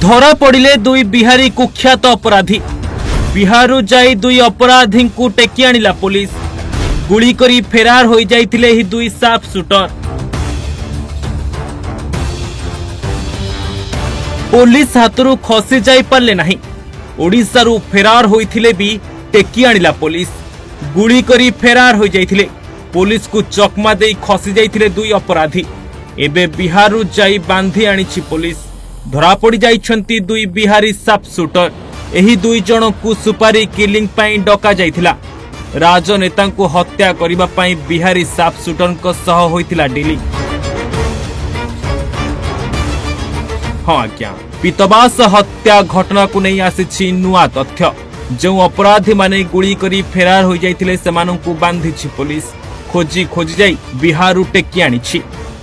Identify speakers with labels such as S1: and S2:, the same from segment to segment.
S1: ଧରା ପଡ଼ିଲେ ଦୁଇ ବିହାରୀ କୁଖ୍ୟାତ ଅପରାଧୀ। ବିହାରରୁ ଯାଇ ଦୁଇ ଅପରାଧୀଙ୍କୁ ଟେକି ଆଣିଲା ପୋଲିସ। ଗୁଳି କରି ଫେରାର ହୋଇଯାଇଥିଲେ ଏହି ଦୁଇ ସାର୍ପ ସୁଟର। ପୋଲିସ ହାତରୁ ଖସି ଯାଇପାରିଲେ ନାହିଁ। ଓଡ଼ିଶାରୁ ଫେରାର ହୋଇଥିଲେ ବି ଟେକି ଆଣିଲା ପୋଲିସ। ଗୁଳି କରି ଫେରାର ହୋଇଯାଇଥିଲେ। ପୋଲିସକୁ ଚକମା ଦେଇ ଖସି ଯାଇଥିଲେ ଦୁଇ ଅପରାଧୀ। ଏବେ ବିହାରରୁ ଯାଇ ବାନ୍ଧି ଆଣିଛି ପୋଲିସ। ଧରାପଡ଼ି ଯାଇଛନ୍ତି ଦୁଇ ବିହାରୀ ସାର୍ପ ସୁଟର। ଏହି ଦୁଇ ଜଣଙ୍କୁ ସୁପାରି କିଲିଂ ପାଇଁ ଡକାଯାଇଥିଲା। ରାଜନେତାଙ୍କୁ ହତ୍ୟା କରିବା ପାଇଁ ବିହାରୀ ସାର୍ପ ସୁଟରଙ୍କ ସହ ହୋଇଥିଲା ଡିଲିଂ। ହଁ ଆଜ୍ଞା, ପିତବାସ ହତ୍ୟା ଘଟଣାକୁ ନେଇ ଆସିଛି ନୂଆ ତଥ୍ୟ। ଯେଉଁ ଅପରାଧୀମାନେ ଗୁଳି କରି ଫେରାର ହୋଇଯାଇଥିଲେ, ସେମାନଙ୍କୁ ବାନ୍ଧିଛି ପୋଲିସ। ଖୋଜି ଖୋଜି ଯାଇ ବିହାରରୁ ଟେକି ଆଣିଛି।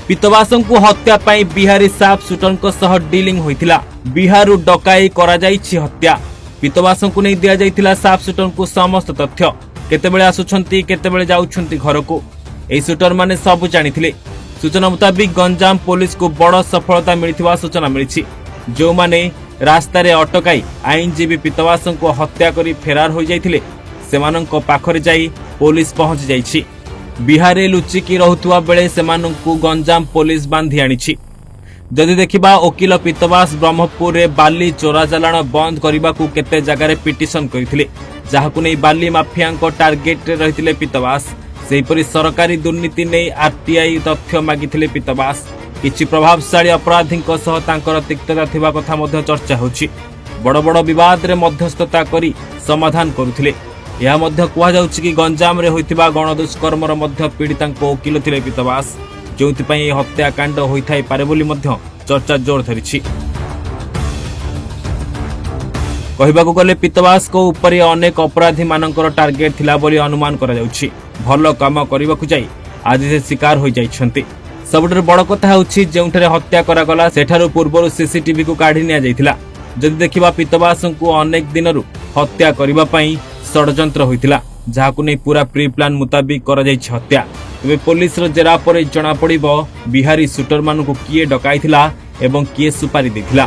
S1: ପିତବାସଙ୍କୁ ହତ୍ୟା ପାଇଁ ବିହାରୀ ସାର୍ପ ସୁଟରଙ୍କ ସହ ଡିଲିଂ ହୋଇଥିଲା। ବିହାରରୁ ଡକାଇ କରାଯାଇଛି ହତ୍ୟା। ପିତବାସଙ୍କୁ ନେଇ ଦିଆଯାଇଥିଲା ସାର୍ପ ସୁଟରଙ୍କୁ ସମସ୍ତ ତଥ୍ୟ। କେତେବେଳେ ଆସୁଛନ୍ତି, କେତେବେଳେ ଯାଉଛନ୍ତି ଘରକୁ, ଏହି ସୁଟରମାନେ ସବୁ ଜାଣିଥିଲେ। ସୂଚନା ମୁତାବିକ, ଗଞ୍ଜାମ ପୋଲିସକୁ ବଡ଼ ସଫଳତା ମିଳିଥିବା ସୂଚନା ମିଳିଛି। ଯେଉଁମାନେ ରାସ୍ତାରେ ଅଟକାଇ ଆଇନଜୀବୀ ପିତବାସଙ୍କୁ ହତ୍ୟା କରି ଫେରାର ହୋଇଯାଇଥିଲେ, ସେମାନଙ୍କ ପାଖରେ ଯାଇ ପୋଲିସ ପହଞ୍ଚି ଯାଇଛି। ବିହାରରେ ଲୁଚିକି ରହୁଥିବା ବେଳେ ସେମାନଙ୍କୁ ଗଞ୍ଜାମ ପୋଲିସ ବାନ୍ଧି ଆଣିଛି। ଯଦି ଦେଖିବା, ଓକିଲ ପିତବାସ ବ୍ରହ୍ମପୁରରେ ବାଲି ଚୋରାଚାଲାଣ ବନ୍ଦ କରିବାକୁ କେତେ ଜାଗାରେ ପିଟିସନ କରିଥିଲେ, ଯାହାକୁ ନେଇ ବାଲି ମାଫିଆଙ୍କ ଟାର୍ଗେଟରେ ରହିଥିଲେ ପିତବାସ। ସେହିପରି ସରକାରୀ ଦୁର୍ନୀତି ନେଇ ଆରଟିଆଇ ତଥ୍ୟ ମାଗିଥିଲେ ପିତବାସ। କିଛି ପ୍ରଭାବଶାଳୀ ଅପରାଧୀଙ୍କ ସହ ତାଙ୍କର ତିକ୍ତତା ଥିବା କଥା ମଧ୍ୟ ଚର୍ଚ୍ଚା ହେଉଛି। ବଡ଼ ବଡ଼ ବିବାଦରେ ମଧ୍ୟସ୍ଥତା କରି ସମାଧାନ କରୁଥିଲେ। ଏହା ମଧ୍ୟ କୁହାଯାଉଛି କି ଗଞ୍ଜାମରେ ହୋଇଥିବା ଗଣଦୁଷ୍କର୍ମର ମଧ୍ୟ ପୀଡ଼ିତାଙ୍କ ଓକିଲ ଥିଲେ ପିତବାସ, ଯେଉଁଥିପାଇଁ ଏହି ହତ୍ୟାକାଣ୍ଡ ହୋଇଥାଇପାରେ ବୋଲି ମଧ୍ୟ ଚର୍ଚ୍ଚା ଜୋର ଧରିଛି। କହିବାକୁ ଗଲେ, ପିତବାସଙ୍କ ଉପରେ ଅନେକ ଅପରାଧୀମାନଙ୍କର ଟାର୍ଗେଟ ଥିଲା ବୋଲି ଅନୁମାନ କରାଯାଉଛି। ଭଲ କାମ କରିବାକୁ ଯାଇ ଆଜି ସେ ଶିକାର ହୋଇଯାଇଛନ୍ତି। ସବୁଠାରୁ ବଡ଼ କଥା ହେଉଛି, ଯେଉଁଠାରେ ହତ୍ୟା କରାଗଲା, ସେଠାରୁ ପୂର୍ବରୁ ସିସିଟିଭିକୁ କାଢି ନିଆଯାଇଥିଲା। ଯଦି ଦେଖିବା, ପିତବାସଙ୍କୁ ଅନେକ ଦିନରୁ ହତ୍ୟା କରିବା ପାଇଁ ଷଡ଼ଯନ୍ତ୍ର ହୋଇଥିଲା, ଯାହାକୁ ନେଇ ପୁରା ପ୍ରି ପ୍ଲାନ୍ ମୁତାବିକ କରାଯାଇଛି ହତ୍ୟା। ତେବେ ପୋଲିସର ଜେରା ପରେ ଜଣାପଡ଼ିବ ବିହାରୀ ସୁଟରମାନଙ୍କୁ କିଏ ଡକାଇଥିଲା ଏବଂ କିଏ ସୁପାରି ଦେଇଥିଲା।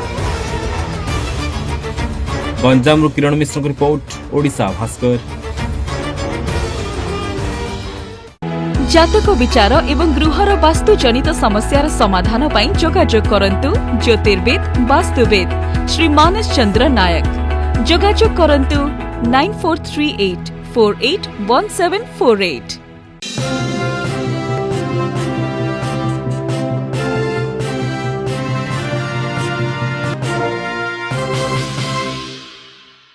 S1: ଗଞ୍ଜାମରୁ କିରଣ ମିଶ୍ରଙ୍କ ରିପୋର୍ଟ, ଓଡ଼ିଶା ଭାସ୍କର।
S2: ଜାତକ ବିଚାର ଏବଂ ଗୃହର ବାସ୍ତୁଜନିତ ସମସ୍ୟାର ସମାଧାନ ପାଇଁ ଯୋଗାଯୋଗ କରନ୍ତୁ ଜ୍ୟୋତିର୍ବିଦ, ବାସ୍ତୁବିଦ ଶ୍ରୀ ମାନସ ଚନ୍ଦ୍ର ନାୟକ। ଯୋଗାଯୋଗ କରନ୍ତୁ 9438481748।